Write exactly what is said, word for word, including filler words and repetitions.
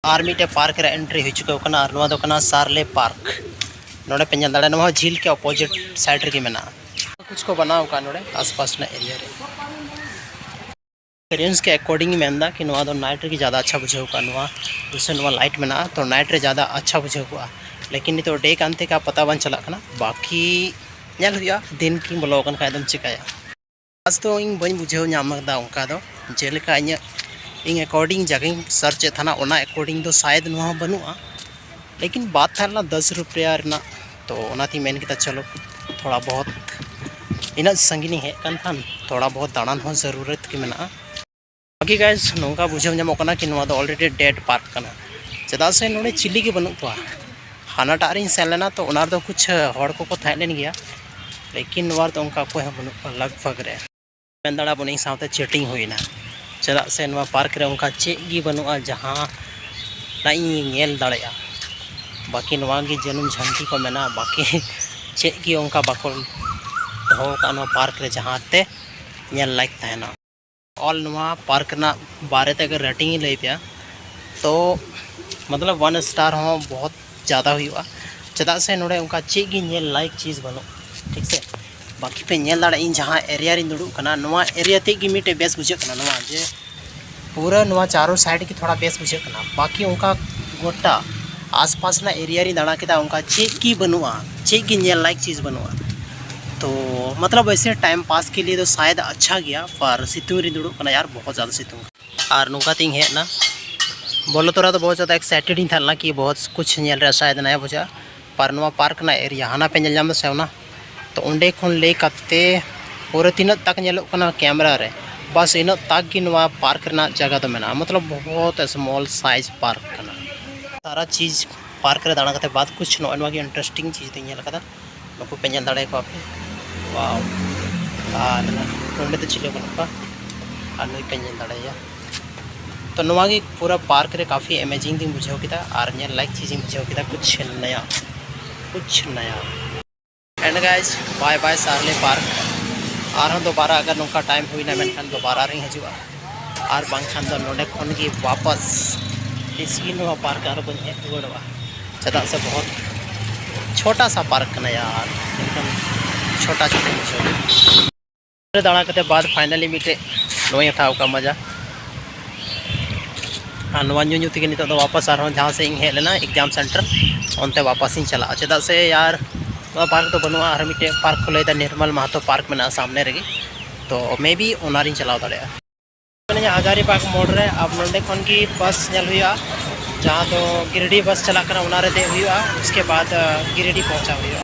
ᱟᱨ ᱢᱤᱫᱴᱮᱡ ᱯᱟᱨᱠ ᱨᱮ ᱮᱱᱴᱨᱤ ᱦᱩᱭ ᱪᱩᱠᱟᱹᱣ ᱠᱟᱱᱟ, ᱟᱨ ᱱᱚᱣᱟ ᱫᱚ ᱠᱟᱱᱟ ᱥᱟᱨᱞᱮ ᱯᱟᱨᱠ᱾ ᱱᱚᱰᱮ ᱯᱮ ᱧᱮᱞ ᱫᱟᱲᱮᱭᱟᱜᱼᱟ, ᱱᱚᱣᱟ ᱦᱚᱸ ᱡᱷᱤᱞ ᱠᱮ ᱚᱯᱳᱡᱤᱴ ᱥᱟᱭᱤᱰ ᱨᱮᱜᱮ ᱢᱮᱱᱟᱜᱼᱟ᱾ ᱠᱩᱪ ᱠᱚ ᱵᱮᱱᱟᱣ ᱟᱠᱟᱫ ᱱᱚᱰᱮ ᱟᱥᱯᱟᱥ ᱨᱮᱱᱟᱜ ᱮᱨᱤᱭᱟ ᱨᱮ᱾ ᱮᱠᱥᱯᱤᱨᱤᱭᱮᱱᱥ ᱠᱮ ᱮᱠᱚᱨᱰᱤᱝ ᱤᱧ ᱢᱮᱱᱫᱟ ᱠᱤ ᱱᱚᱣᱟ ᱫᱚ ᱱᱟᱭᱤᱴ ᱨᱮᱜᱮ ᱡᱟᱫᱟ ᱟᱪᱪᱷᱟ ᱵᱩᱡᱷᱟᱹᱣ ᱠᱚᱜᱼᱟ᱾ ᱱᱚᱣᱟ ᱡᱮᱭᱥᱮ ᱱᱚᱣᱟ ᱞᱟᱭᱤᱴ ᱢᱮᱱᱟᱜᱼᱟ, ᱛᱚ ᱱᱟᱭᱤᱴ ᱨᱮ ᱡᱟᱫᱟ ᱟᱪᱪᱷᱟ ᱵᱩᱡᱷᱟᱹᱣ ᱠᱚᱜᱼᱟ᱾ ᱞᱮᱠᱤᱱ ᱱᱤᱛᱚᱜ ᱰᱮ ᱠᱟᱱᱛᱮ ᱠᱟ ᱯᱟᱛᱟ ᱵᱟᱝ ᱪᱟᱞᱟᱜ ᱠᱟᱱᱟ, ᱵᱟᱠᱤ ᱧᱮᱞ ᱦᱩᱭᱩᱜᱼᱟ, ᱫᱤᱱ ᱠᱤᱱ ᱵᱚᱞᱚ ᱟᱠᱟᱱ ᱠᱷᱟᱡ ᱫᱚᱢ ᱪᱤᱠᱟᱹᱭᱟ᱾ ᱟᱡ ᱫᱚ ᱤᱧ ᱵᱟᱹᱧ ᱵᱩᱡᱷᱟᱹᱣ ᱧᱟᱢ ᱟᱠᱟᱫᱟ ᱚᱱᱠᱟ ᱫᱚ, ᱡᱮᱞᱮᱠᱟ ᱤᱧᱟᱹᱜ, ᱤᱧ ᱮᱠᱚᱨᱰᱤᱝ ᱡᱟᱜᱟᱧ ᱥᱟᱨᱪ ᱮᱫ ᱛᱟᱦᱮᱱᱟ, ᱚᱱᱟ ᱮᱠᱚᱨᱰᱤᱝ ᱫᱚ ᱥᱟᱭᱮᱫ ᱱᱚᱣᱟ ᱦᱚᱸ ᱵᱟᱹᱱᱩᱜᱼᱟ᱾ ᱞᱮᱠᱤᱱ ᱵᱟᱛ ᱛᱟᱦᱮᱸ ᱞᱮᱱᱟ ᱫᱚᱥ ᱨᱩᱯᱤᱭᱟ ᱨᱮᱱᱟᱜ, ᱛᱚ ᱚᱱᱟᱛᱤᱧ ᱢᱮᱱ ᱠᱮᱫᱟ ᱪᱚᱞᱚ ᱛᱷᱚᱲᱟ ᱵᱚᱦᱚᱛ, ᱤᱱᱟᱹᱜ ᱥᱟᱺᱜᱤᱧᱤᱧ ᱦᱮᱡ ᱟᱠᱟᱱ ᱠᱷᱟᱱ ᱛᱷᱚᱲᱟ ᱵᱚᱦᱚᱛ ᱫᱟᱬᱟᱱ ᱦᱚᱸ ᱡᱟᱹᱨᱩᱨᱟᱛ ᱜᱮ ᱢᱮᱱᱟᱜᱼᱟ᱾ ᱵᱟᱠᱤ ᱜᱟᱭᱥ, ᱱᱚᱝᱠᱟ ᱵᱩᱡᱷᱟᱹᱣ ᱧᱟᱢᱚᱜ ᱠᱟᱱᱟ ᱠᱤ ᱱᱚᱣᱟ ᱫᱚ ᱚᱞᱨᱮᱰᱤ ᱰᱮᱰ ᱯᱟᱨᱠ ᱠᱟᱱᱟ, ᱪᱮᱫᱟᱜ ᱥᱮ ᱱᱚᱰᱮ ᱪᱤᱞᱤ ᱜᱮ ᱵᱟᱹᱱᱩᱜ ᱠᱚᱣᱟ᱾ ᱦᱟᱱᱟᱴᱟᱜ ᱨᱤᱧ ᱥᱮᱱ ᱞᱮᱱᱟ, ᱛᱚ ᱚᱱᱟ ᱨᱮᱫᱚ ᱠᱩᱪ ᱦᱚᱲ ᱠᱚᱠᱚ ᱛᱟᱦᱮᱸ ᱞᱮᱱ ᱜᱮᱭᱟ, ᱞᱮᱠᱤᱱ ᱱᱚᱣᱟ ᱨᱮᱫᱚ ᱚᱱᱠᱟ ᱚᱠᱚᱭ ᱦᱚᱸ ᱵᱟᱹᱱᱩᱜ ᱠᱚᱣᱟ ᱞᱟᱜᱽ ᱵᱷᱟᱜᱽ ᱨᱮ᱾ ᱢᱮᱱ ᱫᱟᱲᱮᱭᱟᱜᱼᱟ ᱵᱚᱱ ᱤᱧ ᱥᱟᱶᱛᱮ ᱪᱤᱴᱤᱝ ᱦᱩᱭᱱᱟ, ᱪᱮᱫᱟᱜ ᱥᱮ ᱱᱚᱣᱟ ᱯᱟᱨᱠ ᱨᱮ ᱚᱱᱠᱟ ᱪᱮᱫ ᱜᱮ ᱵᱟᱹᱱᱩᱜᱼᱟ ᱡᱟᱦᱟᱸ ᱤᱧ ᱧᱮᱞ ᱫᱟᱲᱮᱭᱟᱜᱼᱟ᱾ ᱵᱟᱹᱠᱤ ᱱᱚᱣᱟ ᱜᱮ ᱡᱟᱹᱱᱩᱢ ᱡᱷᱟᱹᱱᱴᱤ ᱠᱚ ᱢᱮᱱᱟᱜᱼᱟ, ᱵᱟᱹᱠᱤ ᱪᱮᱫ ᱜᱮ ᱚᱱᱠᱟ ᱵᱟᱠᱚ ᱫᱚᱦᱚ ᱟᱠᱟᱫ ᱱᱚᱣᱟ ᱯᱟᱨᱠ ᱨᱮ ᱡᱟᱦᱟᱸ ᱛᱮ ᱧᱮᱞ ᱞᱟᱭᱤᱠ ᱛᱟᱦᱮᱱᱟ᱾ ᱚᱞ ᱱᱚᱣᱟ ᱯᱟᱨᱠ ᱨᱮᱱᱟᱜ ᱵᱟᱨᱮ ᱛᱮ ᱟᱜᱟᱨ ᱨᱮᱴᱤᱝ ᱤᱧ ᱞᱟᱹᱭ ᱯᱮᱭᱟ, ᱛᱚ ᱢᱚᱛᱞᱚᱵ ᱚᱣᱟᱱ ᱥᱴᱟᱨ ᱦᱚᱸ ᱵᱚᱦᱚᱛ ᱡᱟᱫᱟ ᱦᱩᱭᱩᱜᱼᱟ, ᱪᱮᱫᱟᱜ ᱥᱮ ᱱᱚᱰᱮ ᱚᱱᱠᱟ ᱪᱮᱫ ᱜᱮ ᱧᱮᱞ ᱞᱟᱭᱤᱠ ᱪᱤᱡᱽ ᱵᱟᱹᱱᱩᱜᱼᱟ, ᱴᱷᱤᱠ ᱥᱮ᱾ ᱵᱟᱹᱠᱤ ᱯᱮ ᱧᱮᱞ ᱫᱟᱲᱮᱭᱟᱜᱼᱟ, ᱤᱧ ᱡᱟᱦᱟᱸ ᱮᱨᱤᱭᱟ ᱨᱤᱧ ᱫᱩᱲᱩᱵ ᱠᱟᱱᱟ, ᱱᱚᱣᱟ ᱮᱨᱤᱭᱟ ᱛᱮᱫ ᱜᱮ ᱢᱤᱫᱴᱮᱡ ᱵᱮᱥ ᱵᱩᱡᱷᱟᱹᱜ ᱠᱟᱱᱟ, ᱱᱚᱣᱟ ᱡᱮ ᱯᱩᱨᱟᱹ ᱱᱚᱣᱟ ᱪᱟᱨᱳ ᱥᱟᱭᱤᱰ ᱜᱮ ᱛᱷᱚᱲᱟ ᱵᱮᱥ ᱵᱩᱡᱷᱟᱹᱜ ᱠᱟᱱᱟ᱾ ᱵᱟᱹᱠᱤ ᱚᱱᱠᱟ ᱜᱚᱴᱟ ᱟᱥᱯᱟᱥ ᱨᱮᱱᱟᱜ ᱮᱨᱤᱭᱟ ᱨᱤᱧ ᱫᱟᱬᱟ ᱠᱮᱫᱟ, ᱚᱱᱠᱟ ᱪᱮᱫ ᱜᱮ ᱵᱟᱹᱱᱩᱜᱼᱟ, ᱪᱮᱫ ᱜᱮ ᱧᱮᱞ ᱞᱟᱭᱤᱠ ᱪᱤᱡᱽ ᱵᱟᱹᱱᱩᱜᱼᱟ᱾ ᱛᱚ ᱢᱚᱛᱞᱚᱵ ᱮᱭᱥᱮ ᱴᱟᱭᱤᱢ ᱯᱟᱥ ᱠᱮ ᱞᱤᱭᱮ ᱫᱚ ᱥᱟᱭᱮᱫ ᱟᱪᱪᱷᱟ ᱜᱮᱭᱟ, ᱯᱟᱨ ᱥᱤᱛᱩᱝ ᱨᱤᱧ ᱫᱩᱲᱩᱵ ᱠᱟᱱᱟ ᱭᱟᱨ, ᱵᱚᱦᱚᱛ ᱡᱟᱫᱟ ᱥᱤᱛᱩᱝ᱾ ᱟᱨ ᱱᱚᱝᱠᱟ ᱛᱤᱧ ᱦᱮᱡ ᱮᱱᱟ᱾ ᱵᱚᱞᱚ ᱛᱚᱨᱟ ᱫᱚ ᱵᱚᱦᱚᱛ ᱡᱟᱫᱟ ᱮᱠᱥᱟᱭᱴᱮᱰ ᱤᱧ ᱛᱟᱦᱮᱸ ᱞᱮᱱᱟ ᱠᱤ ᱵᱚᱦᱚᱛ ᱠᱩᱪᱷ ᱧᱮᱞ ᱨᱮᱭᱟᱜ ᱥᱟᱭᱮᱫ ᱱᱟᱭᱟ ᱵᱩᱡᱷᱟᱹᱜᱼᱟ᱾ ᱯᱟᱨ ᱱᱚᱣᱟ ᱯᱟᱨᱠ ᱨᱮᱱᱟᱜ ᱮᱨᱤᱭᱟ ᱦᱟᱱᱟ ᱯᱮ ᱧᱮᱞ ᱧᱟᱢ ᱮᱫᱟ ᱥᱮ ᱚᱱᱟ, ᱛᱚ ᱚᱸᱰᱮ ᱠᱷᱚᱱ ᱞᱟᱹᱭ ᱠᱟᱛᱮ ᱯᱩᱨᱟᱹ ᱛᱤᱱᱟᱹᱜ ᱛᱟᱠ ᱧᱮᱞᱚᱜ ᱠᱟᱱᱟ ᱠᱮᱢᱨᱟ ᱨᱮ, ᱵᱟᱥ ᱤᱱᱟᱹᱜ ᱛᱟᱠ ᱜᱮ ᱱᱚᱣᱟ ᱯᱟᱨᱠ ᱨᱮᱱᱟᱜ ᱡᱟᱭᱜᱟ ᱫᱚ ᱢᱮᱱᱟᱜᱼᱟ᱾ ᱢᱚᱛᱞᱚᱵ ᱵᱚᱦᱚᱛ ᱥᱢᱚᱞ ᱥᱟᱭᱤᱡᱽ ᱯᱟᱨᱠ ᱠᱟᱱᱟ᱾ ᱥᱟᱨᱟ ᱪᱤᱡᱽ ᱯᱟᱨᱠ ᱨᱮ ᱫᱟᱬᱟ ᱠᱟᱛᱮ ᱵᱟᱫ ᱠᱩᱪᱷ ᱱᱚᱜᱼᱚᱭ ᱱᱚᱣᱟ ᱜᱮ ᱤᱱᱴᱟᱨᱮᱥᱴᱤᱝ ᱪᱤᱡᱽ ᱫᱚᱧ ᱧᱮᱞ ᱟᱠᱟᱫᱟ᱾ ᱱᱩᱠᱩ ᱯᱮ ᱧᱮᱞ ᱫᱟᱲᱮᱭᱟᱠᱚᱣᱟ ᱯᱮ, ᱣᱟᱣ᱾ ᱟᱨ ᱱᱚᱸᱰᱮ ᱫᱚ ᱪᱤᱞᱤ ᱦᱚᱸ ᱵᱟᱹᱱᱩᱜ ᱠᱚᱣᱟ, ᱟᱨ ᱱᱩᱭ ᱯᱮ ᱧᱮᱞ ᱫᱟᱲᱮᱭᱟᱭᱟ᱾ ᱛᱚ ᱱᱚᱣᱟ ᱜᱮ ᱯᱩᱨᱟᱹ ᱯᱟᱨᱠ ᱨᱮ ᱠᱟᱯᱷᱤ ᱮᱢᱮᱡᱤᱝ ᱫᱚᱧ ᱵᱩᱡᱷᱟᱹᱣ ᱠᱮᱫᱟ ᱟᱨ ᱧᱮᱞ ᱞᱟᱭᱤᱠ ᱪᱤᱡᱽ ᱤᱧ ᱵᱩᱡᱷᱟᱹᱣ ᱠᱮᱫᱟ, ᱠᱩᱪᱷ ᱱᱟᱭᱟ, ᱠᱩᱪᱷ ᱱᱟᱭᱟ᱾ And guys, bye bye ᱥᱟᱨᱞᱮ ᱯᱟᱨᱠ᱾ ᱟᱨᱦᱚᱸ ᱫᱚᱵᱟᱨᱟ ᱟᱜᱟᱨ ᱱᱚᱝᱠᱟ ᱴᱟᱭᱤᱢ ᱦᱩᱭᱱᱟ ᱢᱮᱱᱠᱷᱟᱱ ᱫᱚᱵᱟᱨᱟ ᱨᱤᱧ ᱦᱤᱡᱩᱜᱼᱟ, ᱟᱨ ᱵᱟᱝᱠᱷᱟᱱ ᱫᱚ ᱱᱚᱰᱮ ᱠᱷᱚᱱ ᱜᱮ ᱣᱟᱯᱟᱥ ᱛᱤᱥ ᱜᱮ ᱱᱚᱣᱟ ᱯᱟᱨᱠ ᱟᱨ ᱵᱟᱹᱧ ᱦᱮᱡ ᱨᱩᱣᱟᱹᱲᱚᱜᱼᱟ, ᱪᱮᱫᱟᱜ ᱥᱮ ᱵᱚᱦᱩᱛ ᱪᱷᱳᱴᱟ ᱥᱟ ᱯᱟᱨᱠ ᱠᱟᱱᱟ ᱭᱟᱨ, ᱮᱠᱫᱚᱢ ᱪᱷᱳᱴᱟ ᱪᱷᱳᱴᱟ ᱵᱩᱡᱷᱟᱹᱣ᱾ ᱫᱟᱬᱟ ᱠᱟᱛᱮ ᱵᱟᱫ ᱯᱷᱟᱭᱱᱟᱞᱤ ᱢᱤᱫᱴᱮᱡ ᱱᱚᱣᱟᱧ ᱦᱟᱛᱟᱣ ᱠᱟᱜᱼᱟ ᱢᱚᱡᱟ᱾ ᱟᱨ ᱱᱚᱣᱟ ᱧᱩ ᱧᱩ ᱛᱮᱜᱮ ᱱᱤᱛᱚᱜ ᱫᱚ ᱣᱟᱯᱟᱥ ᱟᱨᱦᱚᱸ ᱡᱟᱦᱟᱸ ᱥᱮᱫ ᱤᱧ ᱦᱮᱡ ᱞᱮᱱᱟ ᱮᱠᱡᱟᱢ ᱥᱮᱱᱴᱟᱨ, ᱚᱱᱛᱮ ᱣᱟᱯᱟᱥᱤᱧ ᱪᱟᱞᱟᱜᱼᱟ᱾ ᱪᱮᱫᱟᱜ ᱥᱮ ᱭᱟᱨ, ᱱᱚᱣᱟ ᱯᱟᱨᱠ ᱫᱚ ᱵᱟᱹᱱᱩᱜᱼᱟ, ᱟᱨ ᱢᱤᱫᱴᱮᱡ ᱯᱟᱨᱠ ᱠᱚ ᱞᱟᱹᱭᱫᱟ ᱱᱤᱨᱢᱟᱞ ᱢᱟᱦᱟᱛᱚ ᱯᱟᱨᱠ ᱢᱮᱱᱟᱜᱼᱟ ᱥᱟᱢᱱᱮ ᱨᱮᱜᱮ, ᱛᱚ ᱢᱮ ᱵᱤ ᱚᱱᱟ ᱨᱤᱧ ᱪᱟᱞᱟᱣ ᱫᱟᱲᱮᱭᱟᱜᱼᱟ᱾ ᱢᱟᱱᱮ ᱦᱟᱡᱟᱨᱤᱵᱟᱜᱽ ᱢᱳᱲ ᱨᱮ ᱟᱵ ᱱᱚᱸᱰᱮ ᱠᱷᱚᱱ ᱜᱮ ᱵᱟᱥ ᱧᱮᱞ ᱦᱩᱭᱩᱜᱼᱟ, ᱡᱟᱦᱟᱸ ᱫᱚ ᱜᱤᱨᱤᱰᱤ ᱵᱟᱥ ᱪᱟᱞᱟᱜ ᱠᱟᱱᱟ, ᱚᱱᱟ ᱨᱮ ᱫᱮᱡ ᱦᱩᱭᱩᱜᱼᱟ, ᱩᱥᱠᱮ ᱵᱟᱫ ᱜᱤᱨᱤᱰᱤ ᱯᱚᱦᱪᱟᱣ ᱦᱩᱭᱩᱜᱼᱟ᱾